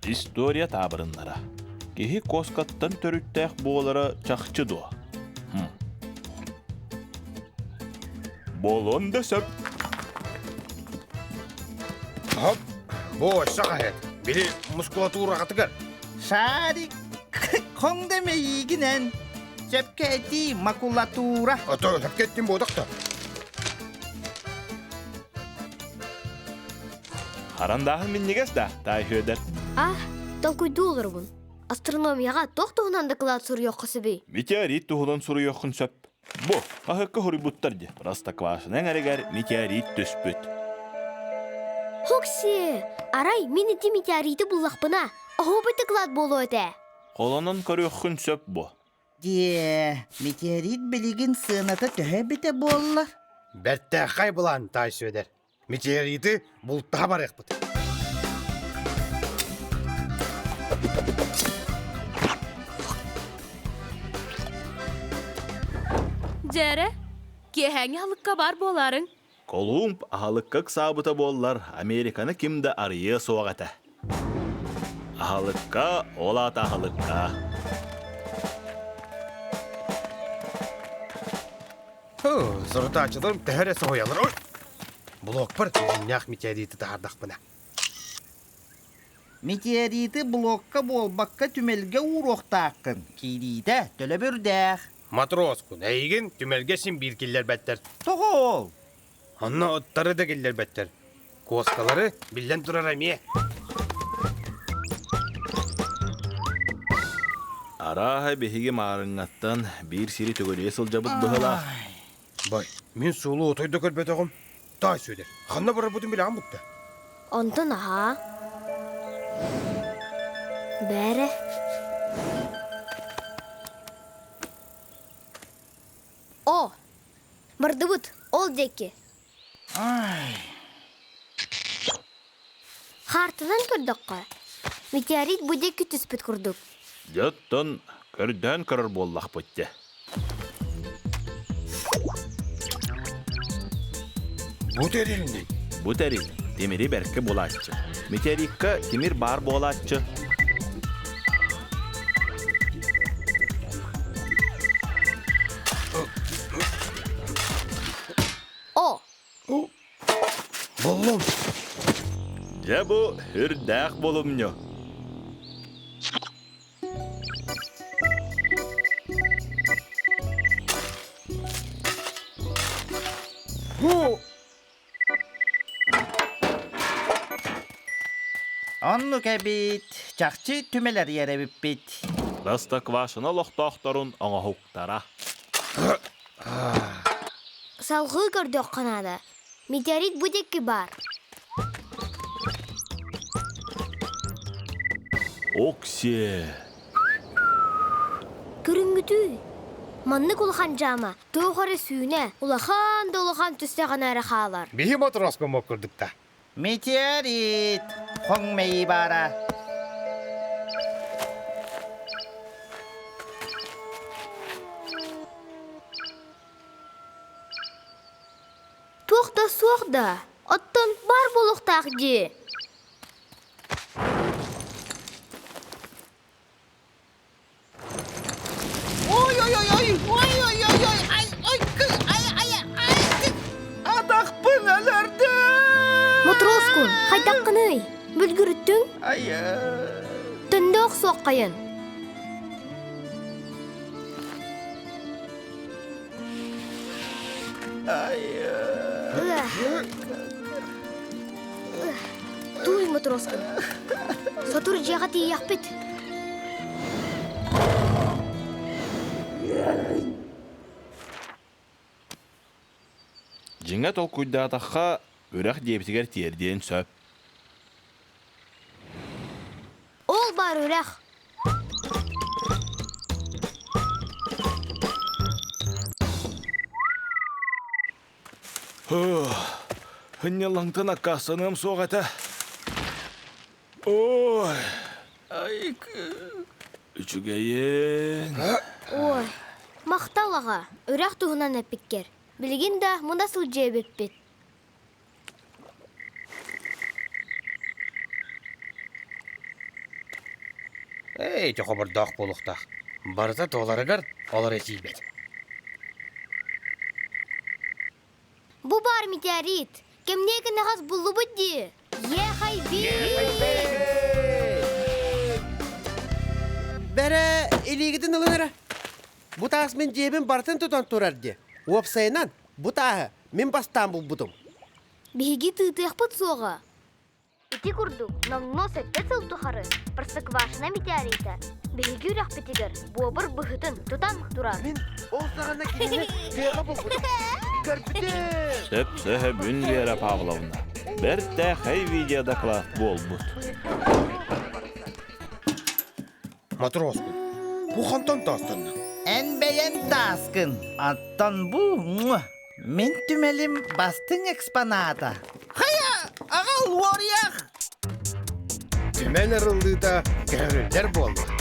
История таабырыннара. Киһи куоскаттан төрүттээх буолара чахчы дуо? Хм. Буолуон да сөп. Хоп, бу өссө хаһыат. Били мускулатураҕытыгар. Шарик, хоҥ да мэйиигинэн. Сөпкө этии макулатура. Ото сөпкө эттим буотах да. Харандааһын минньигэс да, таай Федор. А, толкуйдуу олоробун. Астрономияҕа туох туһунан дакылаат суруйуохха сөбүй? Метеорит туһунан суруйуоххун сөп. Бу, хаһыакка суруйбуттар дии. Простоквашино эҥэригэр метеорит түспүт. Хокси! Арай мин ити метеориты буллахпына, оһуобай дакылаат буолуо этэ. Холонон көрүөххүн сөп бу. Диэ, метеорит билигин сыаната төһө эбитэ буолла? Бэртээхэй былаан, таай Сүөдэр. Метеориты бултаһа барыахпыт. Дьээрэ, киэһээҥҥи аһылыкка баар буолаарыҥ. Колумб аһылыкка ыксаабыта буоллар, Американы ким да арыйыа суох этэ. Аһылыкка, ол аата аһылыкка. Сурутааччыларым төһө эрэ соһуйаллар. Ой! Блокпар дьиҥнээх метеориты таһаардахпына. Метеориты блокка буолбакка түмэлгэ ууруохтааххын. Киириитэ төлөбүрдээх. Матроскун, эйигин түмэлгэ син биир киллэрбэттэр. Тоҕо ол? Онно ыттары да киллэрбэттэр. Куоскалары, биллэн турар эмиэ. Арааһа биһиги маарыҥҥаттан биир сири төгүрүйэ сылдьабыт быһыылаах. Бай, мин суолу отой да көрбөтөҕүм. Таай Сүөдэр, ханна барарбытын билэҕин бутта. Онтон аһаа. Бээрэ. О, бардыбыт, ол диэки. Ай. Хаартынан көрдөххө, метеорит бу диэки түспүт курдук. Дьэ оттон көрдөөн көрөр буоллахпыт дьэ. Бу тэрилний? Бу тэрил тимири бэркэ булааччы. Метеорикка тимир баар буолааччы. О! Буллум. Дьэ бу үрдээх булумньу. Оннук эбит. Чахчы түмэлэр эбиппит. Простоквашино олохтоохторун оҥоһуктара. Салгыы көрдөххө наада. Метеорит бу диэки баар. Оксие! Көрүҥҥүтүй? Маннык улахан дьаама туох эрэ сүүнэ, улахан да улахан түстэҕинэ эрэ хаалар. Биһи мотороска моккурдукта. Метеорит! Хоҥ мэйии баара. Туох да суох да, оттон баар буолуохтаах дии. Ой-ой-ой-ой! Ой-ой-ой-ой! Ай, ой, ай, ай, ай! Атахпын өлөрдүм! Мотроскун, хайдаххыный? Бүлгүрүттүҥ? Ай, Төннө охсуоххайын. Тууй Мотроскун. Сотору дьиэҕэ тиийиэхпит. Дьиҥэ толкуйдаатахха, үрэх диэбитигэр тиэрдиэн сөп. Ол баар үрэх. Ынньалаҥтан аккаастаныам суох этэ. Ой, үчүгэйин. Ой, махтал аҕа, үрэх туһунан эппиккэр. Билигин да муна сылдьыа эбиппит. Эй, ити хобордоох буолуохтаах. Барыта туоларыгар олор этиийбэт. Бу баар метеорит. Кэмниэ кэнэҕэс буллубут дии. Ехай-би! Бэрэ илиигитин ылын эрэ. Бу таас мин дьиэбин барытын тутан турар дии. Уопсайынан, бу тааһы мин бастаан булбутум. Биһиги тыытыахпыт суоҕа. Ити курдук, номнуо сэттэ сыл тухары Простоквашино метеорита биһиги үрэхпитигэр буобур быһытын тутан турар. Мин ол саҕана кинини тыаҕа булбутум. Көрбүтүм! Сөп-сөһөбүн Вера Павловна. Бэртээхэй видеодоклад буолбут. Матроскун, бу хантан таастанна? Эн бэйэн тааскын, оттон бу мин түмэлим бастыҥ экспоната. Хайа, аҕал уоруйах! Түмэл арыллыыта көһөрүллэр буолла.